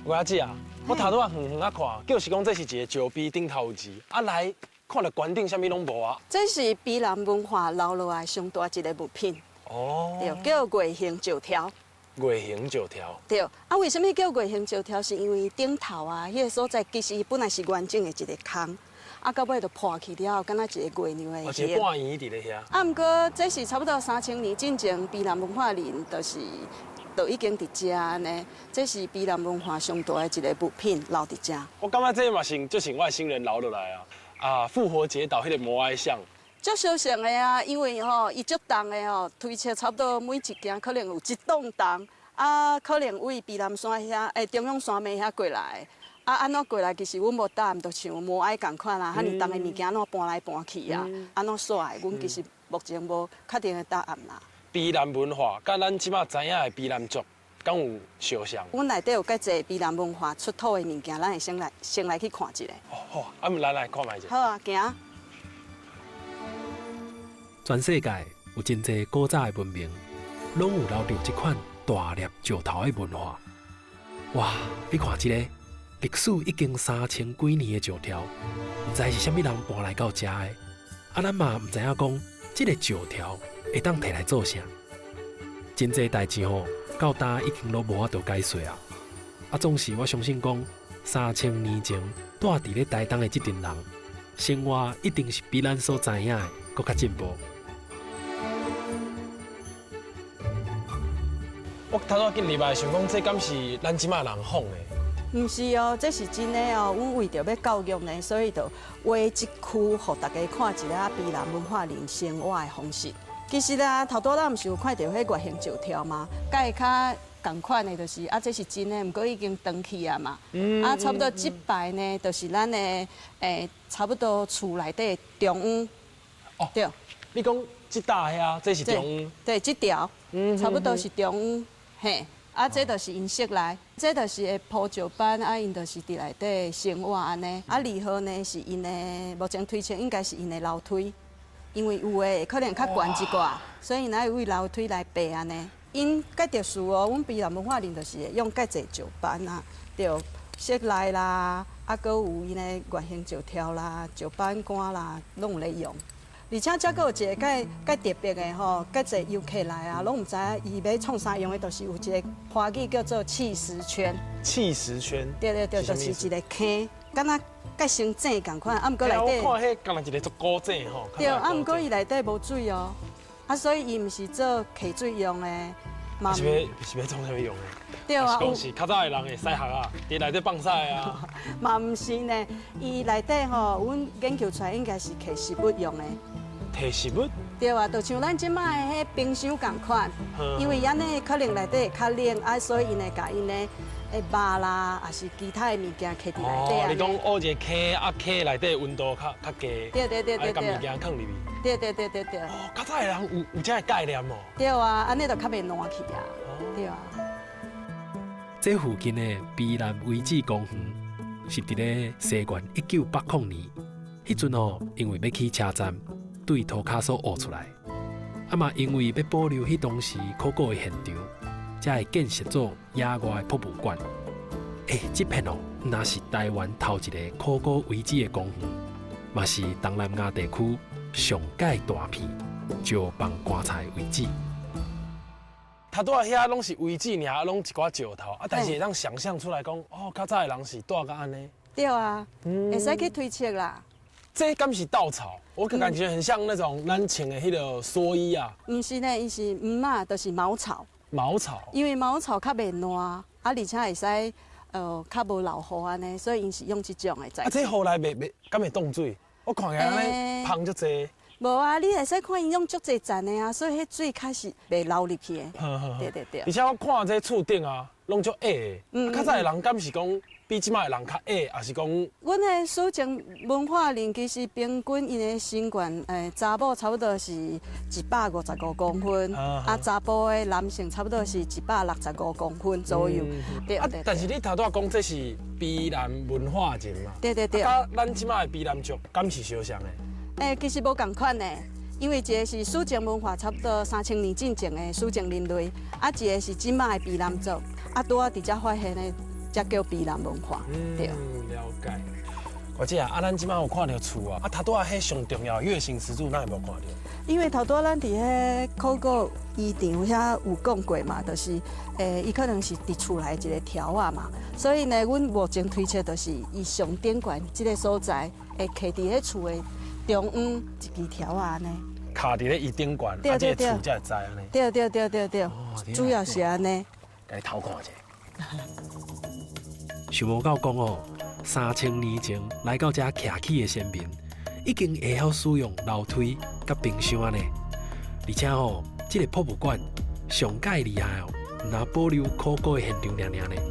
我阿姐啊，我頭拄仔遠遠仔看，就是講這是一個石碑頂頭有字，啊來看著懸頂啥物攏無啊。這是卑南文化留落來上大一個物品。對，叫月形石條。月形石條。對，啊，為啥物叫月形石條？是因為頂頭啊，彼個所在其實本來是完整的一個空，啊，到尾就破去了後，敢若一個月亮的形。一個半圓佇咧遐。啊，毋過這是差不多3000年進前，卑南文化人就是就已經佇遮按呢。這是卑南文化上大的一個物品留佇遮。我感覺這嘛是就像外星人留落來啊！啊，復活節島彼個摩埃像。足相像的啊，因為吼，伊足重的吼，推測差不多每一件可能有一噸重，啊，可能為卑南山遐，中央山脈遐過來，啊，按怎過來？其實阮無答案，就像摩埃仝款啊，遐爾重的物件按怎搬來搬去啊，按怎煞的？阮其實目前無確定的答案啦。卑南文化，佮咱這馬知影的卑南族，敢有相像？阮內底有較濟卑南文化出土的物件，咱會先來去看一下。哦，好，啊，咱來看覓者。好啊，行。全世界有真濟古早的文明，攏有留著這款大粒石頭的文化。哇！你看這個歷史已經3000幾年的石條，毋知是啥物人搬來到遮的。啊，咱嘛毋知影講這個石條會當提來做啥。真濟代誌吼，到今已經攏無法度解說啊。啊，總是我相信講，3000年前蹛佇咧台東的這陣人，生活一定是比咱所知影的閣較進步。我頭拄仔進入來想講，這敢是咱這馬人仿的？毋是哦，這是真的哦。阮為著欲教育呢，所以就畫這區，予大家看一下卑南文化人生活的方式。其實啊，頭拄仔咱毋是有看著彼月形石條嗎？佮伊較仝款的，就是啊，這是真的，毋過已經斷去啊嘛。啊，差不多這擺呢，就是咱的差不多厝內底中央。哦，對。你講這搭遐，這是中央。對，這條，差不多是中央。嘿，啊，這就是𪜶室內，這就是會鋪石板，啊，𪜶就是佇內底生活按呢。啊，2號呢是𪜶的，目前推測應該是𪜶的樓梯，因為有的可能較懸一寡，所以𪜶愛為樓梯來爬按呢。𪜶較特殊哦，阮卑南文化人就是會用較濟石板啊，對，室內啦，啊，閣有𪜶的月形石條啦、石板杆啦，攏有咧用。而且這閣有一個較較特別的吼，較濟遊客來啊，攏毋知影伊欲創啥用的，就是有一個華語叫做砌石圈。砌石圈。對對對，就是一個坑，敢若蓋成井仝款，啊，毋過內底。我看彼敢若一個足古井吼。對，啊，毋過伊內底無水哦，啊，所以伊毋是做溪水用的。是欲創啥物用的？對啊，是講是較早的人會洗箬仔，佇內底放屎啊。嘛毋是呢，伊內底吼，阮研究出來應該是提食物用的。提食物？對啊，就像咱這擺的彼冰箱仝款，因為按呢可能內底會較冷，啊，所以𪜶會共𪜶的肉啦，抑是其他的物件囥佇內底。哦，你講挖一個坑，啊，坑內底溫度較較低，對對對對對，共物件囥入去。對對對對對。哦，較早的人有這个概念哦。對啊，按呢就較袂爛去啊。對啊。這附近的卑南遺址公園是佇咧西元1980年，彼陣哦，因為欲起車站，對塗跤所挖出來，啊嘛因為欲保留彼當時考古的現場，才會建設做野外的博物館。欸，這片哦，若是台灣頭一个考古遺址的公園，嘛是東南亞地區上蓋大片石放棺材遺址。頭拄仔遐攏是遺址爾，攏一寡石頭啊，但是會當想像出來講，哦，較早的人是蹛甲按呢。對啊，會使去推測啦。這敢是稻草？我感覺很像那種咱穿的彼个蓑衣啊。毋是呢，伊是毋仔，就是茅草。茅草。因為茅草較袂爛，啊，而且會使較無漏雨按呢，所以𪜶是用這種的材質。啊，這雨來袂袂，敢會凍水？我看起來按呢芳足濟。無啊，你會使看𪜶用足濟層的啊，所以彼水較是袂流入去的。對對對。而且我看這厝頂啊，攏足矮的。較早的人敢是講比這馬的人較矮，抑是講？阮的史前文化人其實平均𪜶的身懸，查某差不多是155公分，啊，查埔的男性差不多是165公分左右。對對。但是你頭拄仔講這是卑南文化人嘛？對對對。啊，咱這馬的卑南族敢是相像的？欸，其實無仝款呢，因為一個是史前文化，差不多3000年進前的史前人類，啊，一個是這馬的卑南族，啊，拄仔佇遮發現的。才叫卑南文化。對。了解。我姐啊，啊，咱這擺有看著厝啊，啊，頭拄仔彼上重要的月形石柱，哪會無看著？因為頭拄仔咱佇彼考古遺場遐有講過嘛，就是伊可能是佇厝內一个柱仔嘛，所以呢，阮目前推測就是伊上頂懸這个所在會徛佇彼厝的中央一支柱仔按呢。徛佇咧伊頂懸，啊，這个厝才會知按呢。對對對對對，主要是按呢。共你偷看一下。想無到講哦，3000年前來到遮徛起的先民，已經會曉使用樓梯佮冰箱按呢。而且吼，這个博物館上蓋厲害哦，毋但保留考古的現場爾爾呢。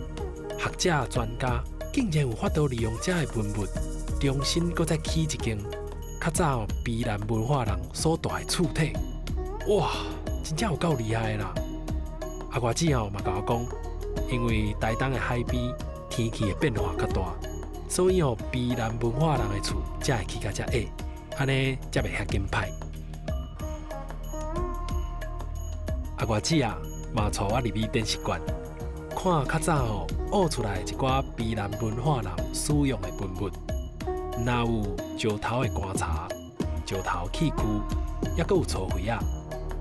學者專家竟然有法度利用遮的文物，重新閣再起一間較早卑南文化人所蹛的厝體。哇，真正有夠厲害的啦！啊，外姊吼嘛共我講，因為台東的海邊天氣的變化較大，所以哦，卑南文化人的厝才會起甲遮矮，按呢才袂遐緊歹。啊，外姊啊，嘛帶我入去展示館，看較早吼挖出來一寡卑南文化人使用的文物，若有石頭的棺材、石頭器具，抑閣有粗肥仔，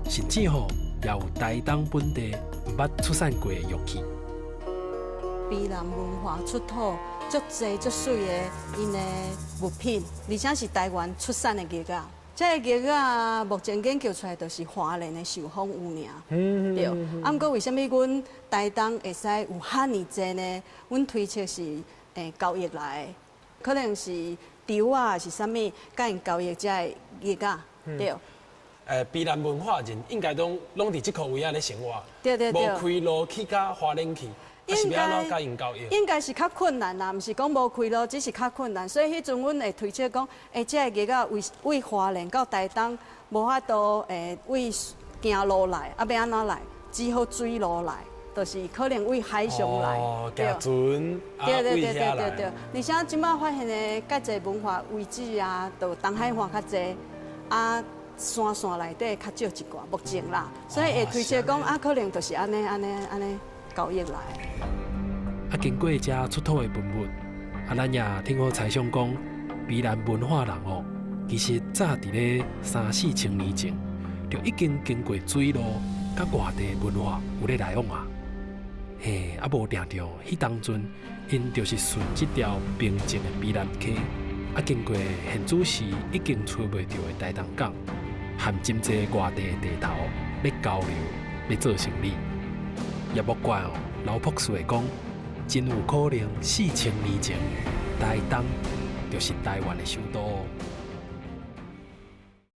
甚至吼也有台東本地毋捌出產過的玉器。卑南文化出土足濟足媠的𪜶的物品，而且是台灣出產的玉仔。這个玉仔目前研究出來就是花蓮的壽豐有爾，對。啊，毋過為啥物阮台東會使有遐爾濟呢？阮推測是交易來的，可能是稻仔是啥物，共𪜶交易這个玉仔，對。卑南文化人應該攏攏佇這箍位仔咧生活，對對對。無開路去到花蓮去。應該應該是較困難啦，毋是講無開路，只是較困難。所以彼陣阮會推測講，這个玉仔為為花蓮到台東無法度為行路來，啊欲按怎來？只好水路來，就是可能為海上來。哦，行船，對對對對對對。而且這擺發現的較濟文化遺址啊，都東海岸較濟，啊山線內底較少一寡，目前啦，所以會推測講啊，可能就是按呢按呢按呢交易來。啊，經過遮出土的文物，啊，咱也聽好猜想講，卑南文化人哦，其實早佇咧三四千年前，就已經經過水路佮外地文化有咧來往啊。嘿，啊無定著，彼當陣𪜶就是順這條平靜的卑南溪，啊，經過現此時已經揣袂著的台東港，和真濟外地的地頭咧交流，咧做生理。也無怪哦，劉博士會講，真有可能4000年前，台東就是台灣的首都哦。